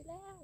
ແລ້ວ.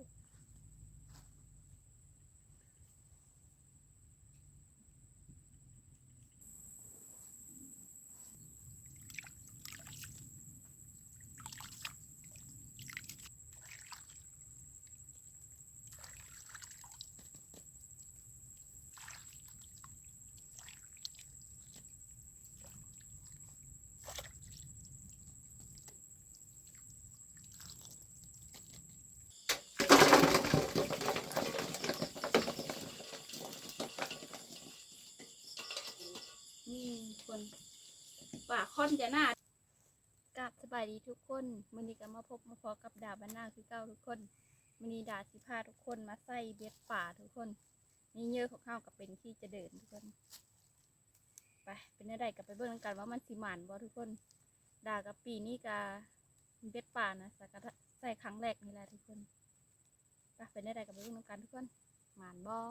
ນີ້ຄົນ ປາຄອນຈະໜ້າ. ກາບສະບາຍດີທຸກຄົນ, ມື້ນີ້ກໍມາພົບມາພໍ້ກັບດາບ້ານນາຄືເກົ່າທຸກຄົນ. ມື້ນີ້ດາຊິພາທຸກຄົນມາໃສ່ເບັດປາທຸກຄົນ. ນີ້ເຫຍື່ອຂອງເຮົາກໍເປັນຂີ້ຈະເດີນທຸກຄົນ. ໄປ ເປັນແນວໃດກໍໄປເບິ່ງນຳກັນວ່າມັນຊິໝານບໍ່ທຸກຄົນ. ດາກໍປີນີ້ກໍເບັດປານະ ສາກະ ໃສ່ຄັ້ງແລກນີ້ແຫຼະທຸກຄົນ. ໄປ ເປັນແນວໃດກໍໄປເບິ່ງນຳກັນທຸກຄົນ. ໝານບໍ່?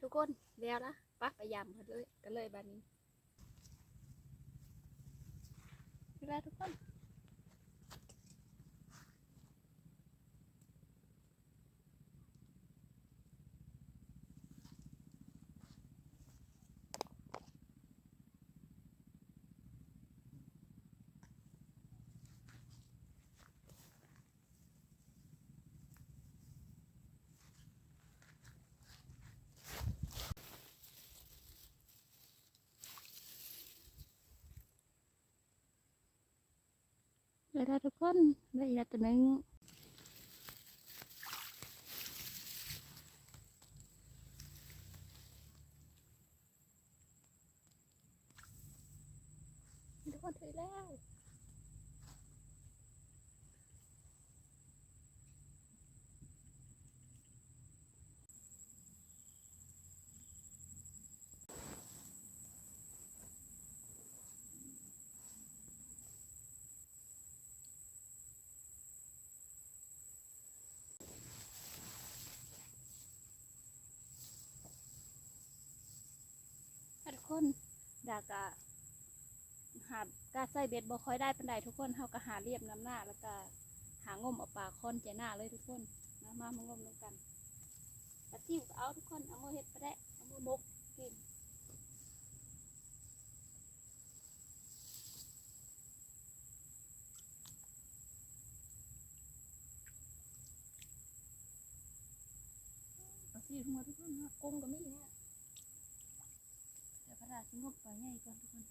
ທຸກຄົນ ແລ້ວລະ ປະ ໄປຢາມເພິ່ນເລີຍ ກັນເລີຍບາດນີ້ ບາຍບາຍທຸກຄົນ. ໄດ້ແລ້ວທຸກຄົນ ໄດ້ອີກແລ້ວຕົວໜຶ່ງ. ທຸກຄົນຖືແລ້ວ. ທຸກຄົນ ດາກະຫາ ກະໃສ່ເບັດບໍ່ຄ່ອຍໄດ້ປານໃດທຸກຄົນ ເຮົາກະຫາລຽບນຳໜ້າ ແລ້ວກະຫາງົມເອົາປາຄອນໃຈໜ້າເລີຍທຸກຄົນ. ມາ ມາ ມາງົມນຳກັນ. ປາຊິວກະເອົາທຸກຄົນ ເອົາມາເຮັດປາແດກ ເອົາມາໝົກກິນ. ເອົາຊິທຸກຄົນເນາະ ກົງກະມີເນາະ ດຽວພະລາຊິງົມປາໃຫຍ່ກ່ອນທຸກຄົນ.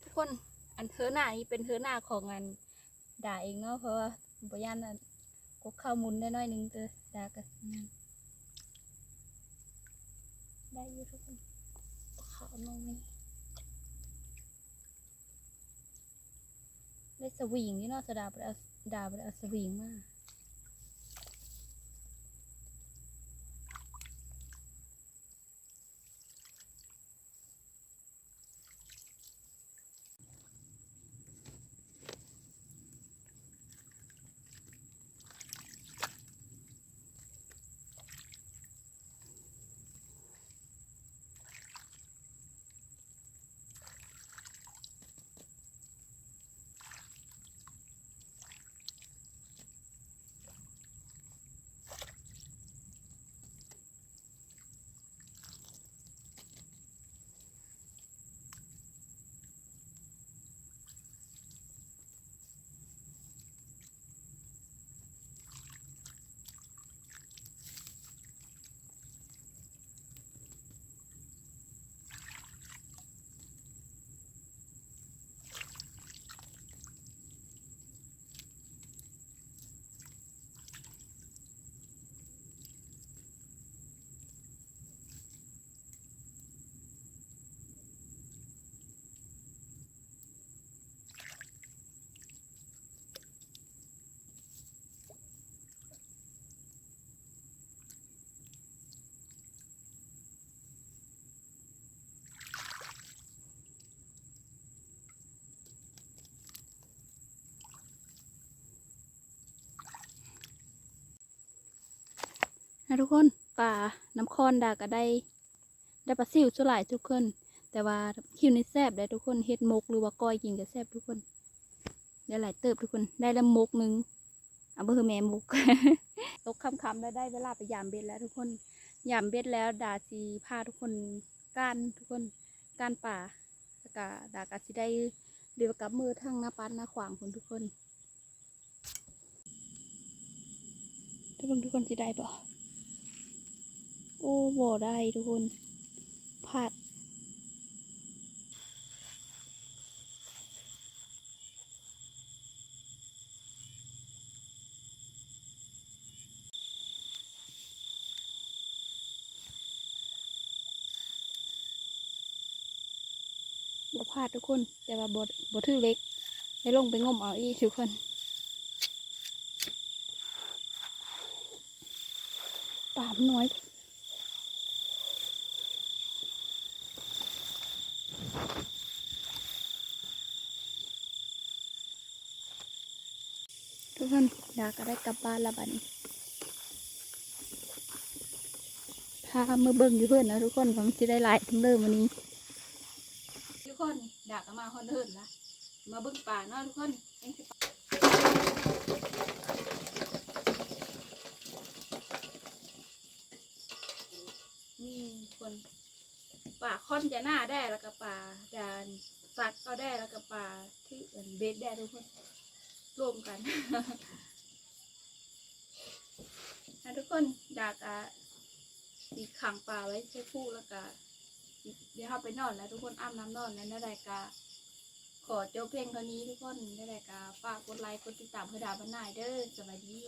ທຸກຄົນ ອັນເທີໜ້ານີ້ເປັນເທີໜ້າຂອງອັນດາເອງເນາະ ເພາະວ່າບໍ່ຢ້ານອັນກົກເຂົ້າໝຸ່ນໄດ້ໜ້ອຍໜຶ່ງເຕີ ດາກະ ໄດ້ຢູ່ທຸກຄົນ ເຂົ້າໜ້ອຍ ໄດ້ສະວິງຢູ່ເນາະ ສະດາບໍ່ໄດ້ເອົາ ດາບໍ່ໄດ້ເອົາສະວິງມາ. ນະທຸກຄົນ ປານ້ຳຄອນດາກະໄດ້ ໄດ້ປາຊິວສ່ວນຫຼາຍທຸກຄົນ ແຕ່ວ່າຄິວນີ້ແຊບເດ້ທຸກຄົນ ເຮັດໝົກ ຫຼືວ່າກ້ອຍກິນກະແຊບທຸກຄົນ ໄດ້ຫຼາຍເຕີບທຸກຄົນ ໄດ້ແລ້ວໝົກໜຶ່ງ ເອົາເບິ່ງເຮີແມ່ໝົກ ຕົກຄ່ຳໆ ແລ້ວໄດ້ເວລາໄປຢາມເບັດແລ້ວທຸກຄົນ ຢາມເບັດແລ້ວ ດາຊິພາທຸກຄົນກ້ານທຸກຄົນ ກ້ານປາ ແລ້ວກະດາກະຊິໄດ້ເດີນກັບເມືອທາງນາປາດນາຂວາງພຸ້ນທຸກຄົນ. ໄປເບິ່ງທຸກຄົນຊິໄດ້ບໍ່? ໂອ້ ບໍ່ໄດ້ທຸກຄົນ ພາດ. ເ ຂວາດທຸກຄົນ ແຕ່ວ່າບໍ່ ບໍ່ຖືເຫຼັກ ໄດ້ລົງໄປງົມເອົາອີກທຸກຄົນ. ປາມັນນ້ອຍ ທຸກຄົນ ດາກໍໄດ້ກັບບ້ານລະບາດນີ້. ພາມາເບິ່ງຢູ່ເຮືອນນະທຸກຄົນ ວ່າມັນຊິໄດ້ຫຼາຍເທົ່າໃດມື້ນີ້. ທຸກຄົນ ດາກໍມາຮອດເຮືອນລະ ມາເບິ່ງປາເນາະທຸກຄົນ. ນີ້ທຸກຄົນ ປາຄອນຈະໜ້າແດ່ ແລ້ວກໍປາຈານສັກກໍແດ່ ແລ້ວກໍປາຖືອັນເບັດແດ່ທຸກຄົນ ລວມກັນ ນະທຸກຄົນ. ດາກະຊິຂັງປາໄວ້ໃສ່ພູ ແລ້ວກະຊິ ດຽວເຮົາໄປນອນແລ້ວທຸກຄົນ ອາບນ້ຳນອນແລ້ວ. ແນວໃດກະຂໍຈົບພຽງເທົ່ານີ້ທຸກຄົນ ແນວໃດກະຝາກກົດໄລກົດຕິດຕາມໃຫ້ດາບັນນາຍເດີ. ສະບາຍດີ.